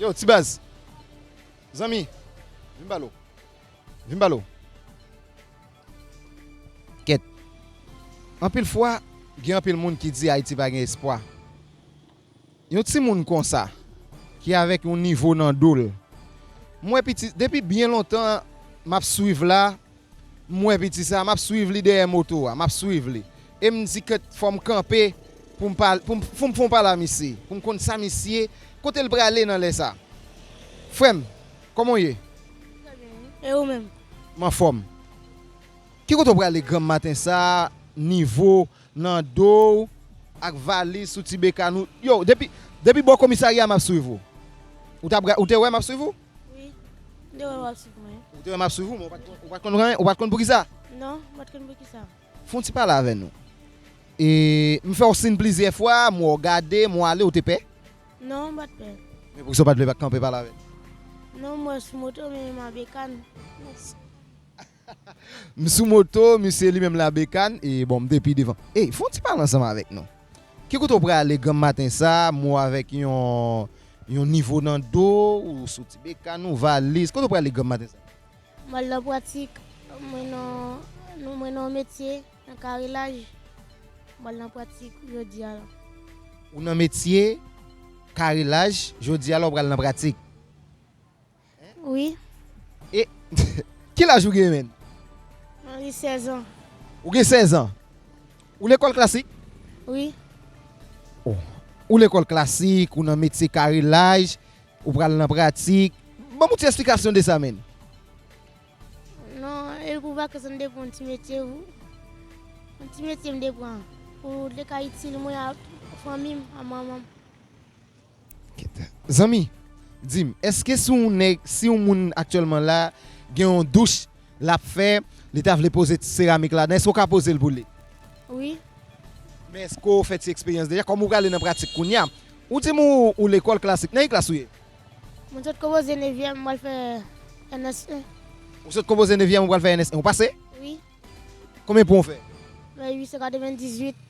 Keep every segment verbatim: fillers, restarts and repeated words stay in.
Yo, ti baz. Zanmi, vin balo. Vin balo. Kèt. Anpil fwa, gen anpil moun ki di Ayiti pa gen espwa. Yon timoun konsa, ki avèk yon nivo nan do l. M wè piti, depi byen lontan, m ap swiv la, m wè piti sa, m ap swiv li dèyè moto a, m ap swiv li. E m di kèt fò m kanpe pou m pale, pou m, pou m fè yon pale a misye, pou m konn sa misye, kote l prale nan lè sa. Frè m, kòman w ye? Trè byen, wi. E ou menm? M anfòm. Ki kote w prale granm maten sa, nivo nan do w, ak valiz sou ti bekàn ou? Yo, depi, depi bò komisarya m ap swiv ou. Ou t ap, ou te wè m ap swiv ou? Wi. M te wè w ap swiv mwen. Ou te wè m ap swiv ou, men ou pa t konn, ou pa t konn anyen, ou pa t konn poukisa? Non, m pa t konn poukisa. Fè yon ti pale avè nou. E, m fè w siy plizyè fwa, m wè w gade, m wè w ale, ou te pè? Non, m pa t pè. Men poukisa w pa t vle kanpe pale avè m? Non, m wè sou moto, men m an bekàn. M sou moto, misye li menm la bekàn, e bon, m te pi devan. Ey, fè yon ti pale ansanm avèk nou. Ki kote w prale granm maten sa, m wè w avèk yon, yon nivo nan do, ou sou ti bekàn, ou valiz. Kote w prale granm maten sa? M al nan pratik, mwen nan, mwen nan metye, nan karelaj. M al nan pratik jodi a la. Ou nan metye, karelaj, jodi a la w pral nan pratik. Wi. E, ki laj ou gen, menn? Mwen gen sèz an. Ou gen sèz an? Ou lekòl klasik? Wi. Oh. Ou lekòl klasik, ou nan metye karelaj, ou pral nan pratik. Ban m yon ti esplikasyon de sa, menn. Non, e pou vakans an, m te pran yon ti metye, wi. Yon ti metye m te pran. Pou te ka itil mwen ak fanmi m, ak manman m. Zanmi, di m, èske si yon nèg, si yon moun aktyèlman la, gen yon douch l ap fè, li ta vle poze seramik ladan, èske w ka poze l pou li? Wi. Men èske w fè ti eksperyans deja? Kòm ou prale nan pratik kounye a, ou di m ou, ou lekòl klasik, nan ki klas ou ye? Mwen sot konpoze nevyèm, mwen al fè N S en. Ou sot konpoze nevyèm, ou pral fè N S en. Ou pase? Wi. Konbyen pwen w fè? Mwen uit san katrevendizuit.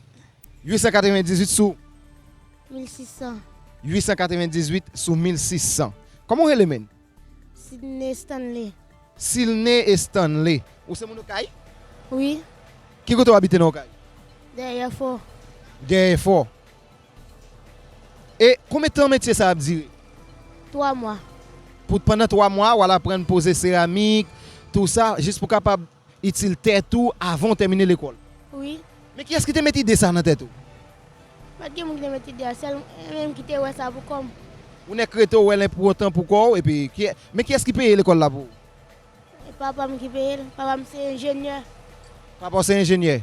Uit san katrevendizuit sou? Mil sis san. Uit san katrevendizuit sou mil sis san. Kòman w rele, menn? Sidney Stanley. Silney Stanley. Ou se moun Okay? Wi. Ki kote w abite nan Okay? Dèyè fò. Dèyè fò. E konbyen tan metye sa ap dire? Twa mwa. Pou, pandan twa mwa, w al aprann poze seramik, tou sa, jis pou kapab itil tèt ou avan w tèmine lekòl? Wi. Men kiyès ki te met ide sa nan tèt ou? Pa t gen moun ki te met ide a, sèl mwen menm ki te wè sa pou kò m. Ou nèk rete w wè l enpòtan pou kò w, epi ki, men kiyès ki peye lekòl la pou ou? E papa m ki peye l. Papa m se enjenyè. Papa w se enjenyè.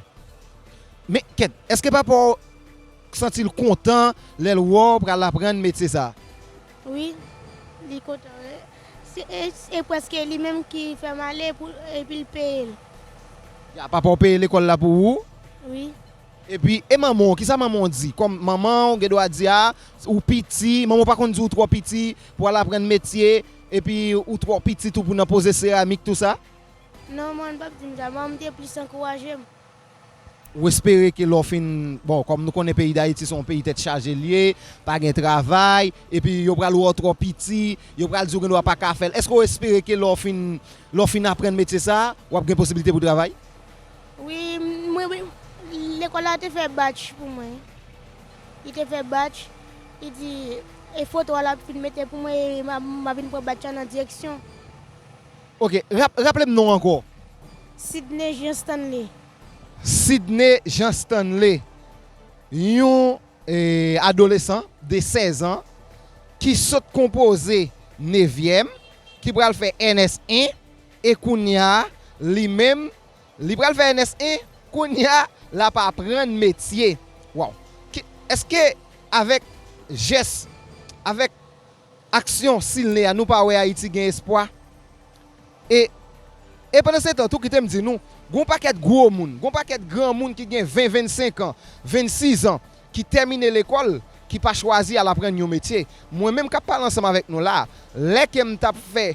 Men, kèt, èske papa w santi l kontan lè l wè w pral aprann metye sa a? Wi, li kontan, wi. Se, e, e prèske li menm ki fè m ale pou, epi l peye l. Ya, papa w peye lekòl la pou ou? Wi. Epi, e manman w, kisa manman w di? Kòm manman w, gen dwa di, a, ou piti, manman w pa konn di w twò piti pou al aprann metye, epi ou twò piti tou pou nan poze seramik, tou sa? Non, manman m p ap di m sa. Manman m te plis ankouraje m. Ou espere ke lè w fin, bon, kòm nou konnen peyi Dayiti se yon peyi tèt chaje l ye, pa gen travay, epi yo pral wè w twò piti, yo pral di w gen dwa pa ka fè l. Èske w espere ke lè w fin, lè w fin aprann metye sa a, w ap gen posiblite pou travay? Wi, mwen, wi, lekòl la te fè badj pou mwen. Li te fè badj, li di, e foto a l ap fin mete pou mwen, e m a, m a vin pran badj la nan direksyon. Ok, rap-, raple m non w ankò. Sidney Jean Stanley. Sidney Jean Stanley, yon, eh, adolesan de sèz an ki sot konpoze nevyèm, ki pral fè N S en, e kounye a, li menm, li pral fè N S en, kounye a, l ap aprann metye. Waw. Ki, èske avèk jès, avèk aksyon Silney a, nou pa wè Ayiti gen espwa? E, e pandan se tan tou, kite m di nou, gon pakèt gwo moun, gon pakèt granmoun ki gen ven, vennsenk an, vennsis an, ki tèmine lekòl, ki pa chwazi al aprann yon metye. Mwen menm k ap pale ansanm avèk nou la, lè ke m t ap fè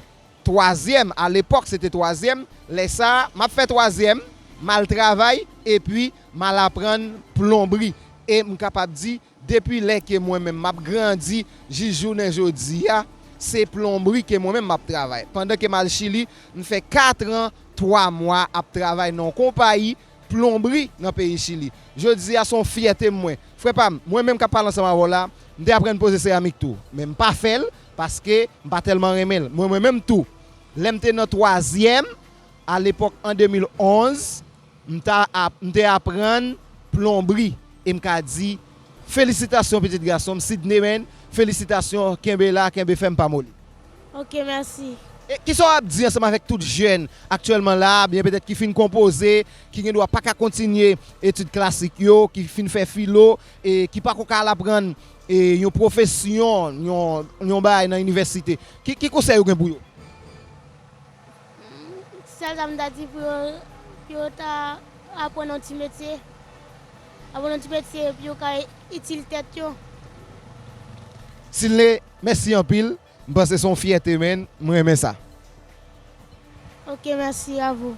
twazyèm, alepòk se te twazyèm, lè sa a, m ap fè twazyèm, m al travay, epi m al aprann plonbri. E m kapab di, depi lè ke mwen menm m ap grandi jis jounen jodi a, se plonbri ke mwen menm m ap travay. Pandan ke m al Chili, m fè kat an, twa mwa ap travay nan yon konpayi plonbri nan peyi Chili. Jodi a, se yon fyète m mwen. Frè pa m, mwen menm k ap pale ansanm avè w la, m te aprann poze seramik tou. Men m pa fè l paske m pa tèlman renmen l. Mwen, mwen menm tou, lè m te nan twazyèm, alepòk an de mil onz, m ta ap, m te aprann plonbri. E m ka di, felisitasyon pitit gason m, Sidney, men, felisitasyon, kenbe la, kenbe fèm, pa moli. Ok, mèsi. E kisa w ap di ansanm avèk tout jèn aktyèlman la, byen petèt ki fin konpoze, ki gen dwa pa ka kontinye etid klasik yo, ki fin fè filo, e ki pako ka al aprann, e, yon pwofesyon, yon, yon bagay nan inivèsite? Ki, ki konsèy ou gen pou yo? Sèl sa m ta di pou yo, pou yo ta aprann yon ti metye. Aprann yon ti metye pou yo ka itil tèt yo. Sidney, mèsi anpil. M panse se yon fyète, men, mwen renmen sa. Ok, merci à vous.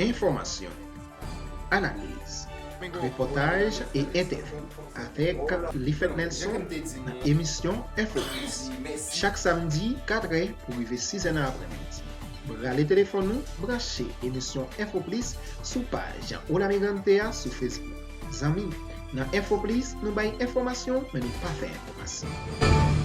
Enfòmasyon, analiz, repòtaj e entèvyou avèk Lifèt Nelson nan emisyon Enfo Plis. Chak samdi, kat è pou rive sis è nan aprèmidi. Rale telefòn ou, branche emisyon Enfo Plis sou paj Hola Migrante a sou Facebook. Zanmi, nan Enfo Plis, nou bay enfòmasyon, men nou pa fè enfòmasyon.